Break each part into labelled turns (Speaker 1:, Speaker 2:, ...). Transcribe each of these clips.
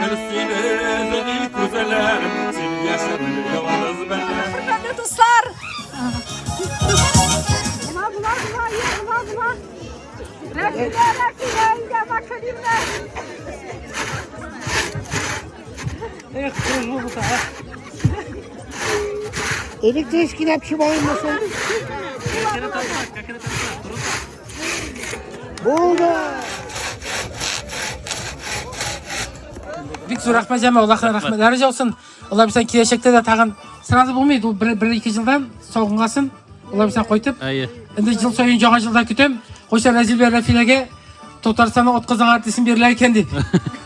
Speaker 1: Күрер сине зәни күзәләрем, син яшәмел ялгыз белән.
Speaker 2: Хөрмәтле дуслар! Була, була, була, я, була, була. Рәфилә, Рәфилә, Илгама Кәримнә.
Speaker 3: Электрический вообще алынмаса. Булды.
Speaker 4: Бик зур рәхмәт җәмә, Аллаһның рәхмәтләре яусын. Алла бирсә киләчәктә дә тагын сразу булмый, ул бер, бер ике елдан салгынгасын. Алла бирсә кайтып,
Speaker 5: Әйе.
Speaker 4: инде ел саен яңа елда көтәм. Кайчан Рәзил белән Рәфиләгә Татарстанның атказанган артистын бирелә икән дип.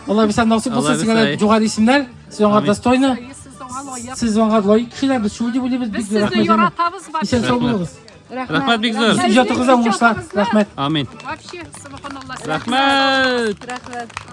Speaker 4: Алла бирсә насыйп булсын
Speaker 5: Алла
Speaker 4: сезгә
Speaker 5: бирсә,
Speaker 4: югары исемнәр, сез аңа
Speaker 5: Амин.
Speaker 4: достойны.
Speaker 2: Сез аңа лаек.
Speaker 4: Сез аңа лаек кешеләр, без шул дип уйлыйбыз.
Speaker 2: Без
Speaker 4: Бик зур
Speaker 2: сезне
Speaker 4: рәхмәт. җәмә.
Speaker 2: яратабыз вообще.
Speaker 4: Исән сау булыгыз.
Speaker 5: Рәхмәт бик зур.
Speaker 4: Иҗатыгызда уңышлар. Рәхмәт.
Speaker 5: Амин.
Speaker 2: Вообще, субханалла.
Speaker 5: Рәхмәт.
Speaker 2: Рәхмәт.